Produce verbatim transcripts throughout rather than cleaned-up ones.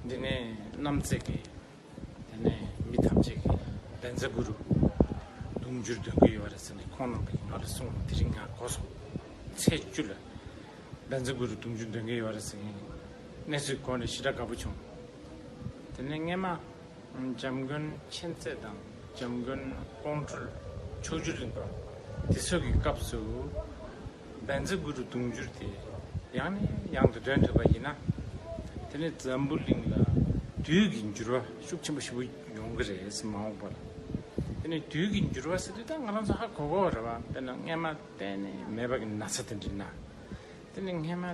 དེ་ནས་རྣམ་རྩེ་གི། དེ་ནས་མི་ཐམས་ཅད་ཀྱིས་བཛྲ་གུ་རུ་གདུང་རྒྱུད་འདོན་གྱི་ཡོད་རེད་ཟེར་ནས་ཁོང་རྣམ་པས་ང་ལ་གསུངས། དེ་རིང་ང་གོ་སོང་། ཚེས་བཅུ་ལ་བཛྲ་གུ་རུ་གདུང་རྒྱུད་འདོན་གྱི་ཡོད་རེད་ཟེར་ནས་གནས་ཚུལ་གོ་ནས་ཞེ་དྲག་དགའ་པོ་བྱུང་། དེ་ནས་སྔས་མ་འཇམ་མགོན་མཁྱེན་བརྩེ་དང་འཇམ་མགོན་ཀོང་སྤྲུལ་མཆོག་གྱུར་གླིང་པ་དེ་ཚོ་གི་སྐབས་སུ། བཛྲ་གུ་རུ་གདུང་རྒྱུད་དེ་ཡང་ནས་ཡང་དུ་འདོན་ཐུབ་པ་ཡིན་ན། དེ་ནས་འཛམ་བུ་གླིང་ལ་དུས་ཀྱི་འགྱུར་བ་ཤུགས་ཆེན་པོ་ཞིག་ཡོང་གི་རེད་ཟེར། མ་འོངས་པ་ལ། དེ་ནས་དུས་ཀྱི་འགྱུར་བ་ཟེར་དུས་ད་ང་རང་ཚོ་ཧ་གོ་གོ་རེད་བ། དཔེར་ན་སྔས་མ་གཏན་ནས་མེད་པ་གི་ན་ཚ་དེ་འདྲ་ན། དེ་ནས་སྔས་མ་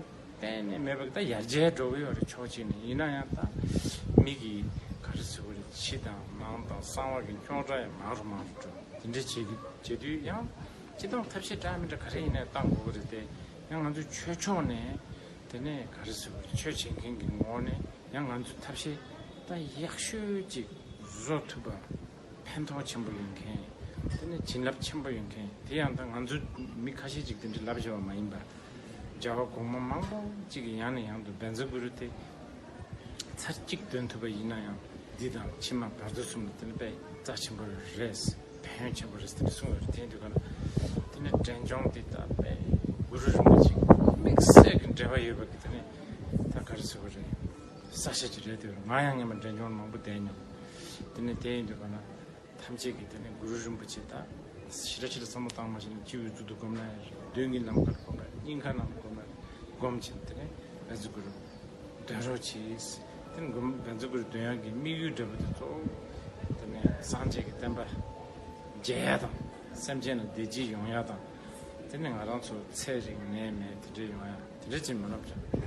གཏན་ནས་མེད་པ་གི་ད་ཡར་རྒྱས་འགྲོ་གི་ཡོད་རེད། ཕྱོགས་གཅིག་ནས་ཡིན་ན་ཡང་ད་མི་གི་ག་རེ་ཟེར་དགོས་རེད། ཕྱི་དང་ནང་དང་གསང་བ་གི་རྙོག་དྲ་ཡང་མང་རུ་མང་རུ་འགྲོ། དེ་འདྲ་བྱེད་ཀྱི་བྱེད་དུས་ཡང་སྤྱི་བཏང་ཐབས་ཤེས་འདྲ་མི་འདྲ་ག་རེ་ཡིན་ནའི་བཏང་དགོས་ཀྱི་རེད་དེ། ཡང་ང་ཚོའི་ཆོས་ཕྱོགས་ནས་དེ་ནས་ག་རེ་ཟེར་དགོས་རེད། ཆོས་བྱེད་མཁན་གྱི་ངོས་ནས་ཡང་ང་ཚོའི་ཐབས་ཤེས་ད་ཡག་ཤོས་ཅིག་བཟོ་ཐུབ་པ། ཕན་ཐོགས་ཆེན་པོ་ཡོད་མཁན། དེ་ནས་བྱིན་རླབས་ཆེན་པོ་ཡོད་མཁན་དེ་ཡང་ད་ང་ཚོ་མི་ཁ་ཤས་ཅིག་དེ་འདྲ་ལབ་བཞག་པ་མ་ཡིན་པ། རྒྱལ་བ་གོང་མ་མང་པོ་ཅིག་གིས་ཡང་ནས་ཡང་དུ་བཛྲ་གུ་རུ་དེ་ཚར་གཅིག་འདོན་ཐུབ་པ་ཡིན་ན་ཡང་། འདི་དང་ཕྱི་མ་བར་དོ་གསུམ་ལ་དེ་ནི་དཔེ་རྩ་ཆེན་པོ་རེད། ཕན་ཡོན་ཆེན་པོ་རེད་ཟེར་ནས་གསུངས་ཡོད་རེད། དེ་ཡིན་དུས་ག་ན་དེ་ནི་འབྲས་ལྗོངས་འདི་ད་དཔེ་གུ་རུ་རིན་པོ་ཆེ་དམིགས་བསལ་གྱི་འབྲེལ་བ་ཡོད་པ་གི་དེ་ནི་ད་ག་རེ་ཟེར་དགོས་རེད། ས་ཆ་ཅིག་རེད་དེ། ང་ཡང་སྔོན་མ་འབྲས་ལྗོངས་མང་པོ་བསྡད་མྱོང་། དེ་ནི་དེ་ཡིན་དུས་ག་ན་ཐམས་ཅད་ཀྱིས་དེ་ནས་གུ་རུ་རིན་པོ་ཆེ་དང་ཞེ་དྲག་ཞེ་དྲག་བསམ་བློ་བཏང་མ་ཤེས་ན། སྤྱི་བོའི་གཙུག་ཏུ་བསྒོམ་ན་ཡང་རེད། མདུན་གྱི་ནམ་མཁར་བསྒོམ་ན། སྙིང་ཁ་ནང་བསྒོམ་ན་བསྒོམ་བྱས་དེ་ནས་བཛྲ་གུ་རུ་འདོན་རོགས་གྱིས། དེ་ནས་བཛྲ་གུ་རུ་འདོན་ཡག་གི་དམིགས་ཡུལ་འདྲ་པོ་དེ་གཙོ་བོ་དེ་ནས་སངས་རྒྱས་ཀྱི་བསྟན་པ་རྒྱས་ཡག་དང་། སེམས་ཅན་ལ་བདེ་སྐྱིད་ཡོང་ཡག་དང་། དེ་ནས་ང་རང་ཚོ་ཚེ་རིང་ནད་མེད་དེ་འདྲ་ཡོང་ཡག་དེ་འདྲ་ཅིག་མིན་ནམ་ཀྱང་